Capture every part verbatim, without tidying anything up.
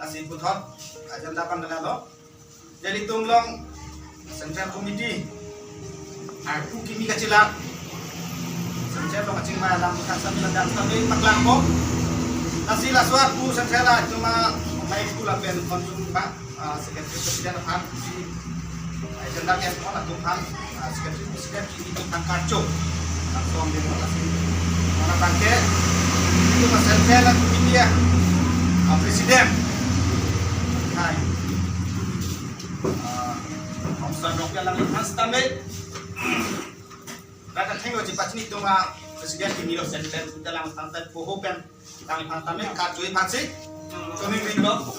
Si puthot agenda pen dala lo. Jadi tum along Central Committee arpu kimi kachelak. Central along kachingvai alam kasan dan kami paklangpo. Lasi laso arpu Central atum a mai school apen konsum ba, ah, Secretary President aphan si agenda pen pon atum aphan, ah, Secretary President kimi atum aphan karcho. Langsung di mana si mana bangke itu pasal saya lah ini ya. Ah, President. Hai. Ah, Kongsan Rok ya lang mas tambe. Kata tengok cepat sini tu ma President kimi lo Central kita lang santai poho pen. Kami pantame karcho iphan si. Kami ring lo.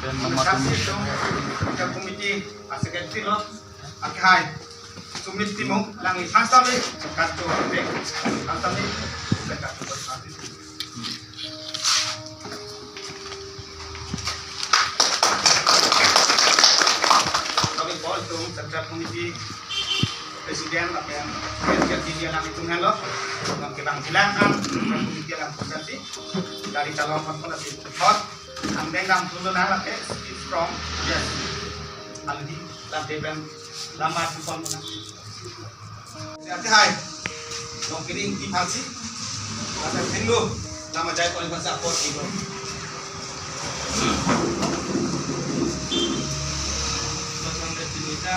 Pen nomor Terima kasih tu kita komiti secretary lo. Oke, hai. Sumit Timung lang iphan tame karcho iphan tame. Kami Paul tu Central Committee President lapen Secretary dia lang itum helo. Nang kebang bilang kan Committee lang konsensi dari calon konfon si hot. Ang dengdang tulo na lapen strong. Yes. Aldi lapen lama tu kon. Ate hai. Dong kiring ki phansi. Ate thenglo. Lama jai koi phansi apor kilo. Batang de Tinita.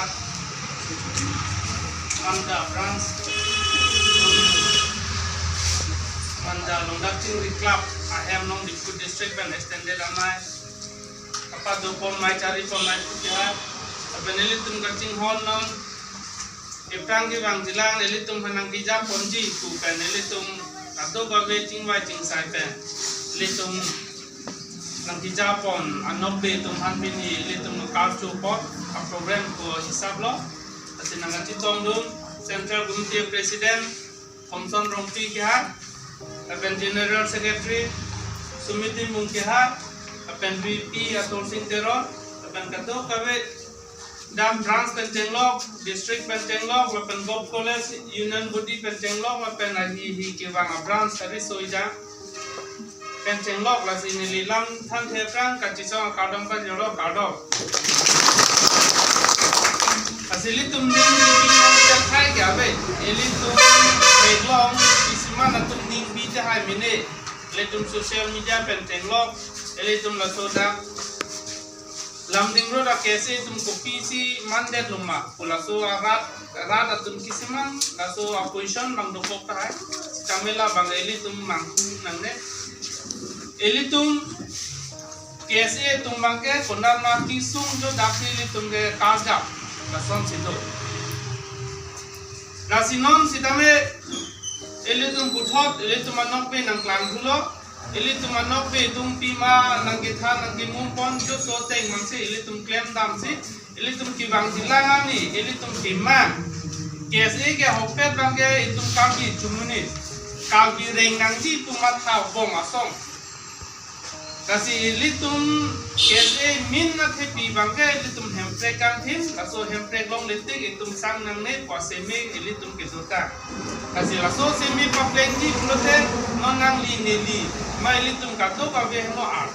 Manda branch. Manda Longdak Chingri Club. Ahem along Diphu district pen extended amei. Apa do pon mai chari pon mai putiha. Apa nelitum kachinghon non. Iprang kevang jilang ilitum hanang kija ponji pu pen ilitum ato kave chingvai chingsai pen ilitum nang kija pon anokbe atum han pini ilitum karcho pon a program ko hisap lo. Asin nang kachetongdun Central Committee President Thomson Rongpi kehai, lapen General Secretary Sumit Timung kehai, lapen V P Atul Singh Teron, lapen kadokave dam branch pen chenglok, district pen chenglok, lapen Govt College, Union Body pen chenglok, lapen ahi hi kevang a branch kari soija pen chenglok, lasi neli lam thanthe aphrang kachisong akardom pajirlo, kardom. Lasi ilitum ning ning ning ning athai ke ave, ilitum theklong, isiman atum ning bi tahai mene, ilitum social media pen chenglok, ilitum laso dak Lumding Road a K S A atum kopisi mandet loma. Pu laso arat, arat atum kisiman, laso a position bang dokok tahai. Sitame labang ilitum manghu nangne. Ilitum K S A atum bangke konat ma kisung jo dak ilitum ke karjap. Lason si do. Lasi non sitame ilitum puthot, ilitum anokbe nangklang thulo. Ilitum anokbe atum pima nangkethan nangkemum pon jo so teng mangsi ilitum klemdamsi ilitum kevang jilang ani ilitum kemang. K S A ke ahokpet bangke itum Karbi chumuni. Karbi reng nangji pu matha bong asong. Lasi ilitum K S A min athepi bangke ilitum hemprek kangthin, laso hemprek longle tik itum sang nangne pu aseme ilitum kedo ta. Lasi laso seme paplengji pulote non nangli neli ma ilitum kadokave heno ar.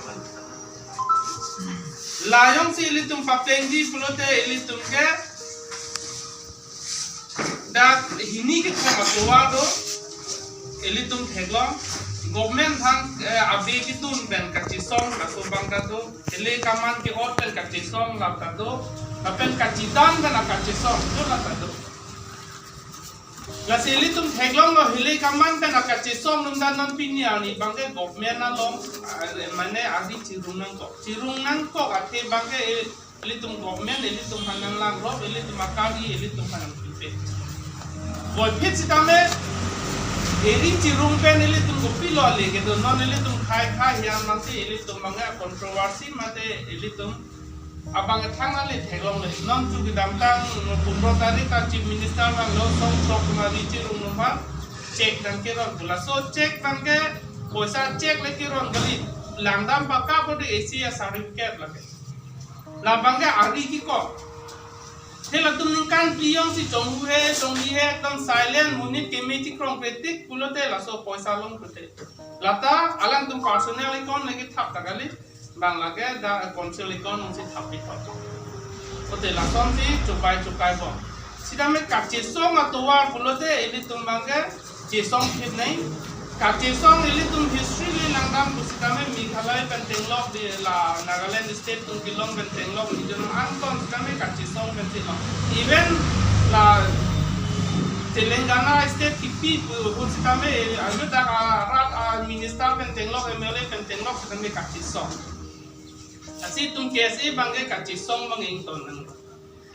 La jongsi ilitum paplengji pulote ilitum ke dak hini kethom atovar do, ilitum theklong, government aphan, eh, abe kedun pen kachesong laso abang ta do, ele kaman ke-ot pen kachesong la ta do, lapen kachedam pen akachesong do la ta do. Lasi ilitum theklonglo, hile kaman pen akachesong atum ta non pini arni abangke government along, ah, mane ari chirung nangkok. Chirung nangkok athe abangke, eh, ilitum government, ilitum aphan nanglangrop, ilitum akari, ilitum aphan nangpipe. Boiphit sitame, eri chirung pen ilitum kopilo ale kedo, non ilitum khai khai hian mangsi ilitum abangke controversy mate ilitum abang thang ale theklongle. Non chu kedamtang pundro tarik ta Chief Minister vanglo, song tok mari chirung number check nangkeron pu laso check abangke poisa check le keron kali, langdam pakap ode A C a certificate lake. Labangke ari kikok. Helatum ningkan phli jongsi chonghu he, chonghi he, ekdom silent, monit keme chikrong petik, pulote laso poisa long pute. Lata, alangtum personal account lagi thap ta kali, bang lake dak council account nungsi thap pi thap. Pute lasonsi chupai chupai bom. Sitame kachesong atovar pulote ilitum bangke chesong thip nai. Kachesong ilitum history le nangdam pusitame Meghalaya pen tenglok di la Nagaland state tum kelong pen tenglok ni jono angton sitame kachesong pen si long. Even la Telangana state kipi pu pusitame ajo dak arat a minister pen tenglok M L A pen tenglok sitame kachesong. Lasi itum K S A bangke kachesong bang ington nang.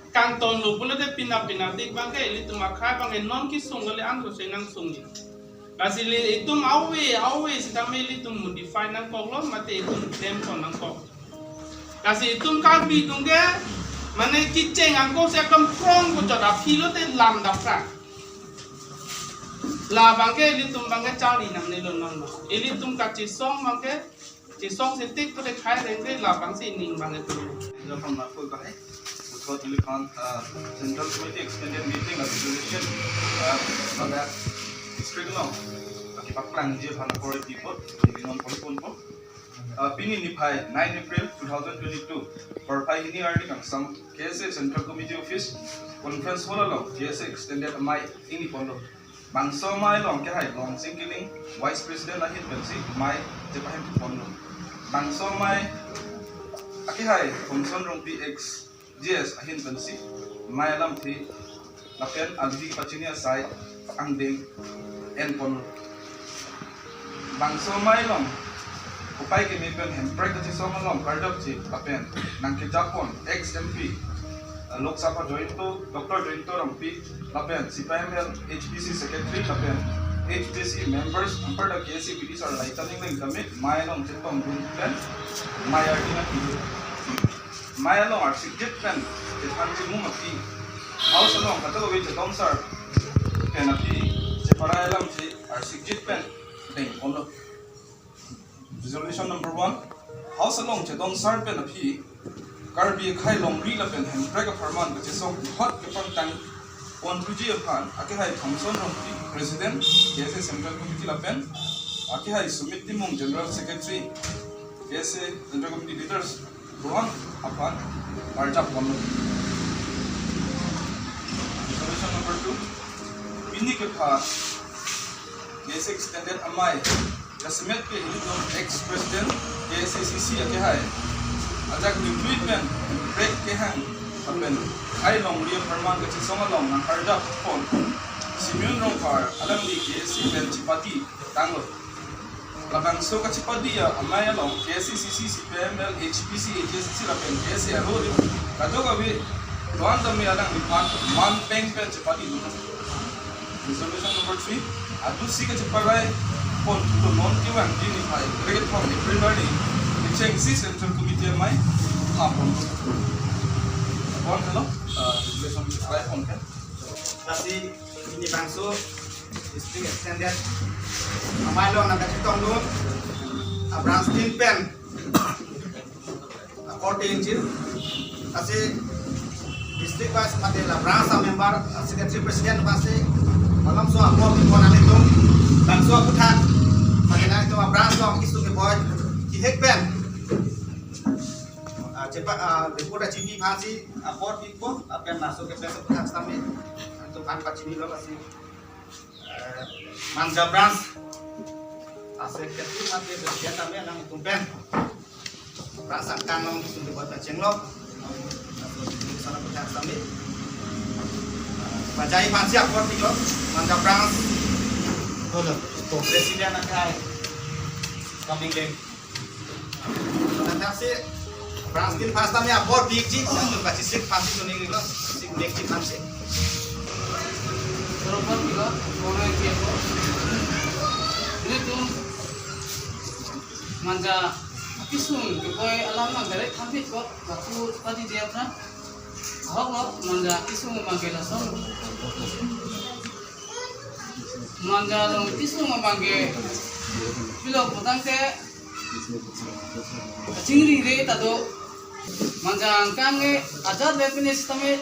Kangton lo pulote pina pina tik bangke ilitum akhai bangke non kesung kali an rosai nang sung ni. Lasi ilitum awe awe sitame ilitum modify nangkok lo mate itum claim kon nangkok. Lasi itum Karbi atum ke mane kecheng angko si akam krong ko jot aphi lote lam dapra. La bangke ilitum bangke charli nangne lo non lo. Ilitum kachesong bangke chesong si tik pute khai rengre labangsi ning bang itu. Jafan Marco Bahai, Uthot Ilifan, uh, Central Committee Extended Meeting of Resolution, uh, pada district along, uh, kepaklang je aphan apor report, di non pon pon pon. Uh, pini niphai nine April two thousand twenty-two, porphai hini arni kangsam K S A Central Committee Office, Conference Hall along, K S A Extended Amei ingni ponlo. Bangso amei along akehai Longsing Killing, Vice President ahin pensi amei chepahem ponlo. Bangso amei akehai Thomson Rongpi ex G S ahin pensi amei alamthe lapen alhi pachini asai angdeng en ponlo. Bangso amei along kopai keme pen Hemprek kachesong along kardom chip lapen nangkejapon ex M P, uh, Lok Sabha Jayanta, Doctor Jayanta Rongpi, lapen C P I M L H P C Secretary, lapen H P C members, anparta K S A P D sir Laithaning Lengkami, amei along chetongdun pen, amei ardi nangpi. Amei along arsikjit pen, chethan chimum aphi, House along kadokave chetong sar pen aphi, cheparai alamthe arsikjit pen deng ponlo. Resolution number one, House along chetong sar pen aphi, Karbi akhai longri lapen Hemprek apharman kachesong hot kepangtang pon puji aphan, akehai Thomson Rongpi, President, K S A Central Committee lapen, akehai Sumit Timung, General Secretary, K S A Central Committee leaders, Rohan aphan arjap ponlo. Resolution number two, pini kepha K S A Extended Amei, jasemet ke ilitum ex President K S A C C akehai ajak ningtui pen break kehang lapen akhai longri apharman kachesong along nang arjap pon Simeon Rongphar alangli K S A pen chepadi tanglo. Labangso kachepadi amei along K S A C C, C P I M L, H P C, H S C lapen K S A aro ri kadokave doan dame alangliphan man peng pen chepadi dun. Resolution number three, adu si kacheparai pon thulo non kevang di niphai krekethom April arni kechengsi Central Committee amei apon. Pon helo, uh, resolution cheparai pon ke. Lasi pini bangso district extended amei along nangkachetongdun a branch tin pen apor tin chir. Lasi district wise mate la branch a member, a secretary president aphansi malomso apor tin pon nanglitum. Bangso aphuthak mate nanglitum a branch along issue keboi kihek pen, ah, chepa, ah, report achibi aphansi apor tin pon lapen laso kepes aphuthak sitame nangtum aphan pachinilo lasi. Eh, Manja branch a secretary mate president tame nangtum pen branch angkang along sumdi buat kachenglo. Sana punya kami. Bajai aphansi apor pilo Manja branch. President akhai coming day. Nanti si branch tin aphan sitame apor pikji, nanti bachi sik aphansi tuning lo, sik nekji aphansi. Teropon pilo, kono ki apor. Ilitum Manja kesung keboi alam nang gare thampit ko, baku padi dia pran. Ahok lo, Manja kesung mangke lason. Manja along kesung mangke pilo putangte kachingri re ta do. Manja angkang ke ajat le pine sitame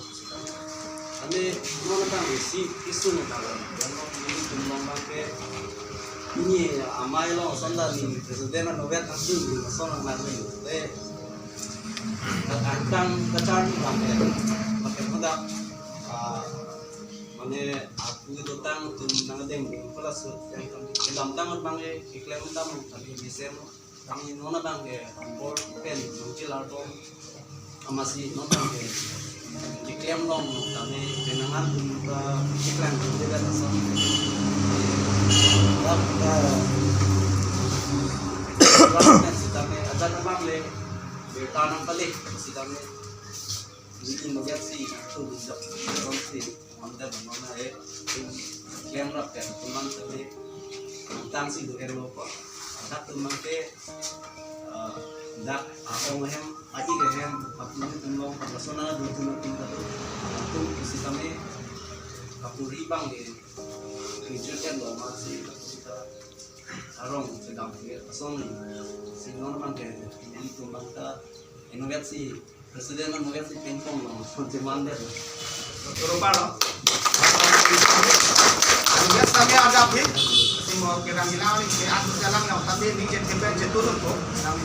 Ane non abang isi isu ne tang. Yang non nelitum along abang ke, pini amei along ason ta neli president anutvet nangdun neli ason nang nangdun. Te, angtang kacharli abang ke, pakai muda, ah, mane aku itu tang tum nangdeng, kalau su yang tang kedam tang abang ke, keklem tang kami bisa. Kami non abang ke bor pen nangchilar to, amatsi non abang ke keklem long kami penangan tum ta keklem tum dia ason. Lap, eh, lap pen sitame ajat abang le berta nangpale sitame. Neli inutvet si, tum jok, tum si, manda manda eh, tum klem rap kan, tum man tadi, tang si do erlo ko. Dak tum man ke, eh, dak aong ahem, aji ahem, aku nelitum along, pada sona do tum tum tum, tum isi kami, aku ribang di, tujuh kan lo masih, aku kita arong sedang dia, asong ni, si non man ke, nelitum man ta, inutvet si, President anutvet si pingpong lo, so demand dei. Betul, Pak, lo. Anutvet kami ada pin, si mo kerang hilang ni, ke anu jalan yang tadi ni, ke kempen jetu lo, kami